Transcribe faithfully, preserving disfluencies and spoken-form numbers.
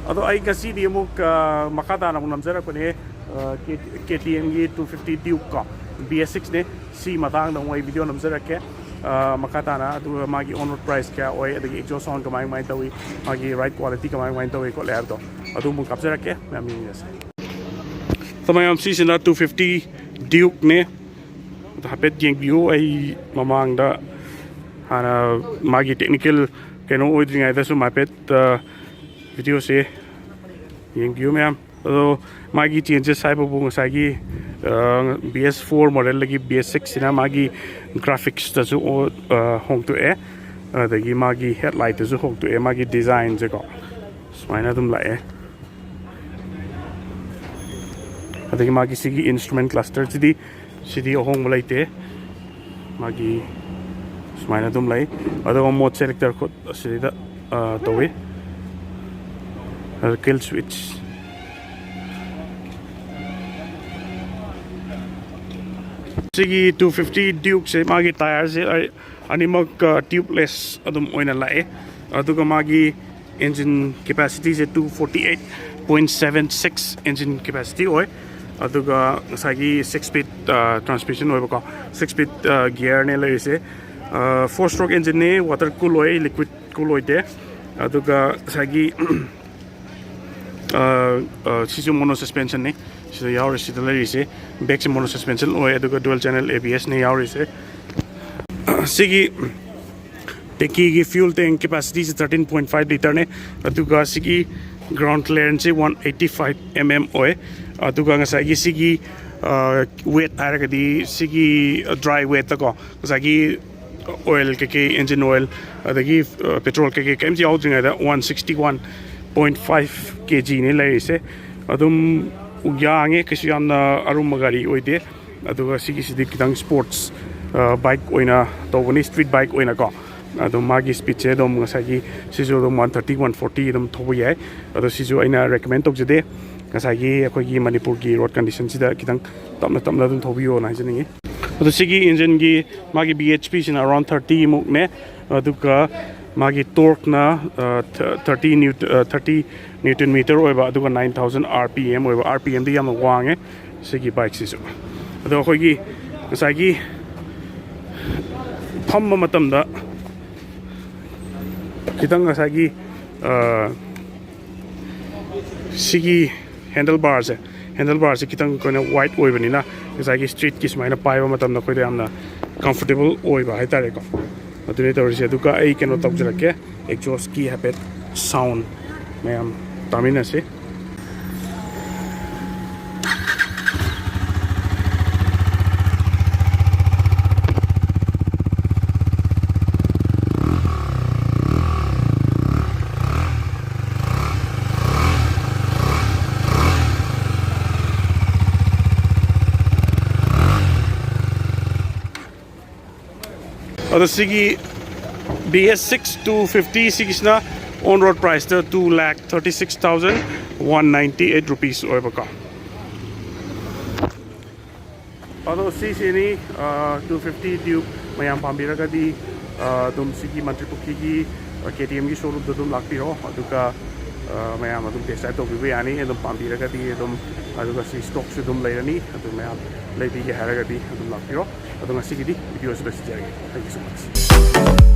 ꯑꯗꯣ ꯑꯩ ꯉꯁꯤꯗꯤ ꯑꯃꯨꯛ ꯃꯈꯥ ꯇꯥꯅ ꯑꯃꯨꯛ ꯅꯝꯖꯔꯛꯄꯅꯦ꯫ ꯀꯦ ꯇꯤ ꯑꯦꯝꯒꯤ ꯇꯨ ꯐꯤꯐꯇꯤ ꯗ꯭ꯌꯨꯛ ꯀꯣ, ꯕꯤ ꯑꯦꯁ ꯁꯤꯛꯁꯅꯦ꯫ ꯁꯤ ꯃꯇꯥꯡꯗ ꯑꯃꯨꯛ ꯑꯩ ꯚꯤꯗꯤꯑꯣ ꯅꯝꯖꯔꯛꯀꯦ꯫ ꯃꯈꯥ ꯇꯥꯅ ꯑꯗꯨꯒ ꯃꯥꯒꯤ ꯑꯣꯟ ꯔꯣꯗ ꯄ꯭ꯔꯥꯏꯁ ꯀꯌꯥ ꯑꯣꯏ, ꯑꯗꯒꯤ ꯑꯦꯛꯖꯣꯁ ꯁꯥꯎꯟ ꯀꯃꯥꯏ ꯀꯃꯥꯏꯅ ꯇꯧꯏ, ꯃꯥꯒꯤ ꯔꯥꯏꯠ ꯀ꯭ꯋꯥꯂꯤꯇꯤ ꯀꯃꯥꯏ ꯀꯃꯥꯏꯅ ꯇꯧꯏ ꯈꯣꯠꯂꯦ ꯍꯥꯏꯕꯗꯣ ꯑꯗꯨ ꯑꯃꯨꯛ ꯀꯥꯞꯆꯔꯛꯀꯦ꯫ ꯃꯌꯥꯝ ꯌꯦꯡꯃꯤꯟꯅꯁꯦ꯫ ꯃꯌꯥꯝ, ꯁꯤꯁꯤꯅ ꯇꯨ ꯐꯤꯐꯇꯤ ꯗ꯭ꯌꯨꯛꯅꯦ꯫ ꯑꯗꯣ ꯍꯥꯏꯐꯦꯠ ꯌꯦꯡꯕꯤꯌꯨ꯫ ꯑꯩ ꯃꯃꯥꯡꯗ ꯍꯥꯟꯅ ꯃꯥꯒꯤ ꯇꯦꯛꯅꯤꯀꯦꯜ ꯀꯩꯅꯣ ꯑꯣꯏꯗ꯭ꯔꯤꯉꯩꯗ ꯁꯨꯝ ꯍꯥꯏꯐꯦꯠ ꯚꯤꯗꯤꯑꯣꯁꯦ ꯌꯦꯡꯕꯤꯌꯨ ꯃꯌꯥꯝ꯫ ꯑꯗꯣ ꯃꯥꯒꯤ ꯆꯦꯟꯖꯦꯁ ꯍꯥꯏꯕꯕꯨ ꯉꯁꯥꯏꯒꯤ ꯕꯤ ꯑꯦꯁ ꯐꯣꯔ ꯃꯣꯗꯦꯜꯗꯒꯤ ꯕꯤ ꯑꯦꯁ ꯁꯤꯛꯁꯁꯤꯅ ꯃꯥꯒꯤ ꯒ꯭ꯔꯥꯐꯤꯛꯁꯇꯁꯨ ꯍꯣꯡꯗꯣꯛꯑꯦ, ꯑꯗꯒꯤ ꯃꯥꯒꯤ ꯍꯦꯠꯂꯥꯏꯠꯇꯁꯨ ꯍꯣꯡꯗꯣꯛꯑꯦ, ꯃꯥꯒꯤ ꯗꯤꯖꯥꯏꯟꯁꯦꯀꯣ ꯁꯨꯃꯥꯏꯅ ꯑꯗꯨꯝ ꯂꯥꯛꯑꯦ꯫ ꯑꯗꯒꯤ ꯃꯥꯒꯤ ꯁꯤꯒꯤ ꯏꯟꯁꯇ꯭ꯔꯨꯃꯦꯟ ꯀ꯭ꯂꯁꯇꯔꯁꯤꯗꯤ, ꯁꯤꯗꯤ ꯑꯍꯣꯡꯕ ꯂꯩꯇꯦ꯫ ꯃꯥꯒꯤ ꯁꯨꯃꯥꯏꯅ ꯑꯗꯨꯝ ꯂꯩ꯫ ꯑꯗꯨꯒ ꯃꯣꯗ ꯁꯦꯂꯦꯛꯇꯔ ꯈꯨꯠ ꯑꯁꯤꯗ ꯇꯧꯏ꯫ Kill switch. ꯁꯤꯒꯤ ꯇꯨ ꯐꯤꯐꯇꯤ ꯗ꯭ꯌꯨꯛꯁꯦ, ꯃꯥꯒꯤ ꯇꯥꯌꯔꯁꯦ ꯑꯅꯤꯃꯛ ꯇ꯭ꯌꯨꯕꯂꯦꯁ ꯑꯗꯨꯝ ꯑꯣꯏꯅ ꯂꯥꯛꯑꯦ꯫ ꯑꯗꯨꯒ ꯃꯥꯒꯤ ꯏꯟꯖꯤꯟ ꯀꯦꯄꯥꯁꯤꯇꯤꯁꯦ two forty eight point seven six engine capacity ꯑꯣꯏ꯫ ꯑꯗꯨꯒ ꯉꯁꯥꯏꯒꯤ ꯁꯤꯛꯁ ꯁ꯭ꯄꯤꯠ ꯇ꯭ꯔꯥꯟꯁꯃꯤꯁꯟ ꯑꯣꯏꯕꯀꯣ, ꯁꯤꯛꯁ ꯁ꯭ꯄꯤꯠ ꯒꯤꯌꯔꯅꯦ ꯂꯩꯔꯤꯁꯦ꯫ ꯐꯣꯔ ꯁ꯭ꯇ꯭ꯔꯣꯛ ꯏꯟꯖꯤꯟꯅꯦ, ꯋꯥꯇꯔ ꯀꯨꯜ ꯑꯣꯏ, ꯂꯤꯀ꯭ꯋꯤꯠ ꯀꯨꯜ ꯑꯣꯏꯗꯦ꯫ ꯑꯗꯨꯒ ꯉꯁꯥꯏꯒꯤ ꯁꯤꯁꯨ ꯃꯣꯅꯣ ꯁꯁꯄꯦꯟꯁꯟꯅꯤ꯫ ꯁꯤꯗ ꯌꯥꯎꯔꯤ, ꯁꯤꯗ ꯂꯩꯔꯤꯁꯦ ꯕ꯭ꯔꯦꯛꯁꯦ ꯃꯣꯅꯣ ꯁꯁꯄꯦꯟꯁꯟ ꯑꯣꯏ, ꯑꯗꯨꯒ ꯗꯨꯋꯦꯜ ꯆꯦꯅꯦꯜ ꯑꯦ ꯕꯤ ꯑꯦꯁꯅꯦ ꯌꯥꯎꯔꯤꯁꯦ꯫ ꯁꯤꯒꯤ ꯇꯦꯡꯀꯤꯒꯤ ꯐ꯭ꯌꯨꯜ ꯇꯦꯡ ꯀꯦꯄꯥꯁꯤꯇꯤꯁꯦ ꯊꯥꯔꯇꯤꯟ ꯄꯣꯏꯟ ꯐꯥꯏꯚ ꯂꯤꯇꯔꯅꯦ꯫ ꯑꯗꯨꯒ ꯁꯤꯒꯤ ꯒ꯭ꯔꯥꯎꯟ ꯀ꯭ꯂꯤꯌꯥꯔꯦꯟꯁꯁꯦ one eighty five M M ꯑꯣꯏ꯫ ꯑꯗꯨꯒ ꯉꯁꯥꯏꯒꯤ ꯁꯤꯒꯤ ꯋꯦꯠ ꯍꯥꯏꯔꯒꯗꯤ ꯁꯤꯒꯤ ꯗ꯭ꯔꯥꯏ ꯋꯦꯠꯇꯀꯣ, ꯉꯁꯥꯏꯒꯤ ꯑꯣꯏꯜ ꯀꯩꯀꯩ, ꯏꯟꯖꯤꯟ ꯑꯣꯏꯜ, ꯑꯗꯒꯤ ꯄꯦꯇ꯭ꯔꯣꯜ ꯀꯩꯀꯩ ꯀꯔꯤꯝꯇ ꯌꯥꯎꯗ꯭ꯔꯤꯉꯩꯗ one sixty one point five K ꯖꯤꯅꯦ ꯂꯩꯔꯤꯁꯦ꯫ ꯑꯗꯨꯝ ꯌꯥꯡꯉꯦ, ꯀꯩꯁꯨ ꯌꯥꯝꯅ ꯑꯔꯨꯝꯕ ꯒꯥꯔꯤ ꯑꯣꯏꯗꯦ꯫ ꯑꯗꯨꯒ ꯁꯤꯒꯤꯁꯤꯗꯤ ꯈꯤꯇꯪ ꯁ꯭ꯄꯣꯔꯠꯁ ꯕꯥꯏꯛ ꯑꯣꯏꯅ ꯇꯧꯕꯅꯤ, ꯁ꯭ꯇ꯭ꯔꯤꯠ ꯕꯥꯏꯛ ꯑꯣꯏꯅꯀꯣ꯫ ꯑꯗꯨꯝ ꯃꯥꯒꯤ ꯁ꯭ꯄꯤꯠꯁꯦ ꯑꯗꯨꯝ ꯉꯁꯥꯏꯒꯤ ꯁꯤꯁꯨ ꯑꯗꯨꯝ ꯋꯥꯟ ꯊꯥꯔꯇꯤ, ꯋꯥꯟ ꯐꯣꯔꯇꯤ ꯑꯗꯨꯝ ꯊꯧꯕ ꯌꯥꯏ꯫ ꯑꯗꯣ ꯁꯤꯁꯨ ꯑꯩꯅ ꯔꯦꯀꯃꯦꯟ ꯇꯧꯖꯗꯦ꯫ ꯉꯁꯥꯏꯒꯤ ꯑꯩꯈꯣꯏꯒꯤ ꯃꯅꯤꯄꯨꯔꯒꯤ ꯔꯣꯗ ꯀꯟꯗꯤꯁꯟꯁꯤꯗ ꯈꯤꯇꯪ ꯇꯞꯅ ꯇꯞꯅ ꯑꯗꯨꯝ ꯊꯧꯕꯤꯌꯣꯅ ꯍꯥꯏꯖꯅꯤꯡꯉꯤ꯫ ꯑꯗꯣ ꯁꯤꯒꯤ ꯏꯟꯖꯤꯟꯒꯤ ꯃꯥꯒꯤ ꯕꯤ ꯑꯩꯆ ꯄꯤꯁꯤꯅ ꯑꯔꯥꯎꯟ ꯊꯥꯔꯇꯤ ꯃꯨꯛꯅꯦ꯫ ꯑꯗꯨꯒ ꯃꯥꯒꯤ ꯇꯣꯔꯛꯅ thirty new thirty newton metre ꯑꯣꯏꯕ, ꯑꯗꯨꯒ nine thousand R P M ꯑꯣꯏꯕ꯫ ꯑꯥꯔ ꯄꯤ ꯑꯦꯝꯗꯤ ꯌꯥꯝꯅ ꯋꯥꯡꯉꯦ ꯁꯤꯒꯤ ꯕꯥꯏꯛꯁꯤꯁꯨ꯫ ꯑꯗꯣ ꯑꯩꯈꯣꯏꯒꯤ ꯉꯁꯥꯏꯒꯤ ꯐꯝꯕ ꯃꯇꯝꯗ ꯈꯤꯇꯪ ꯉꯁꯥꯏꯒꯤ ꯑ, ꯁꯤꯒꯤ ꯍꯦꯟꯗꯜ ꯕꯥꯔꯁꯦ, ꯍꯦꯟꯗꯜ ꯕꯥꯔꯁꯦ ꯈꯤꯇꯪ ꯑꯩꯈꯣꯏꯅ ꯋꯥꯏꯗ ꯑꯣꯏꯕꯅꯤꯅ ꯉꯁꯥꯏꯒꯤ ꯁ꯭ꯇ꯭ꯔꯤꯠꯀꯤ ꯁꯨꯃꯥꯏꯅ ꯄꯥꯏꯕ ꯃꯇꯝꯗ ꯑꯩꯈꯣꯏꯗ ꯌꯥꯝꯅ ꯀꯝꯐꯣꯔꯇꯦꯕꯜ ꯑꯣꯏꯕ ꯍꯥꯏꯇꯥꯔꯦꯀꯣ꯫ ꯑꯗꯨꯅꯤ ꯇꯧꯔꯤꯁꯦ꯫ ꯑꯗꯨꯒ ꯑꯩ ꯀꯩꯅꯣ ꯇꯧꯖꯔꯛꯀꯦ, ꯑꯦꯛꯖꯣꯁꯀꯤ ꯍꯥꯏꯐꯦꯠ ꯁꯥꯎꯟ ꯃꯌꯥꯝ ꯇꯥꯃꯤꯟꯅꯁꯤ꯫ ꯑꯗꯣ ꯁꯤꯒꯤ B S six two fifty ꯁꯤꯒꯤꯁꯤꯅ on road priceꯇ two lakh thirty six thousand one ninety eight rupees ꯑꯣꯏꯕꯀꯣ꯫ ꯑꯗꯣ ꯁꯤꯁꯤꯅꯤ, two fifty Duke꯫ ꯃꯌꯥꯝ ꯄꯥꯝꯕꯤꯔꯒꯗꯤ, ꯑ, ꯑꯗꯨꯝ ꯁꯤꯒꯤ ꯃꯟꯇ꯭ꯔꯤ ꯄꯨꯈ꯭ꯔꯤꯒꯤ, ꯑ, K T Mꯒꯤ showroomꯗ ꯑꯗꯨꯝ ꯂꯥꯛꯄꯤꯔꯣ, ꯑꯗꯨꯒ, ꯑ, ꯃꯌꯥꯝ ꯑꯗꯨꯝ test drive ꯇꯧꯕꯤꯕ ꯌꯥꯅꯤ꯫ ꯑꯗꯨꯝ ꯄꯥꯝꯕꯤꯔꯒꯗꯤ ꯑꯗꯨꯝ, ꯑꯗꯨꯒ ꯁꯤ stockꯁꯨ ꯑꯗꯨꯝ ꯂꯩꯔꯅꯤ꯫ ꯑꯗꯨ ꯃꯌꯥꯝ ꯂꯩꯕꯤꯒꯦ ꯍꯥꯏꯔꯒꯗꯤ ꯑꯗꯨꯝ ꯂꯥꯛꯄꯤꯔꯣ꯫ ꯑꯗꯣ ꯉꯁꯤꯒꯤꯗꯤ videoꯁꯤꯗ ꯁꯤꯖꯔꯒꯦ꯫ Thank you so much꯫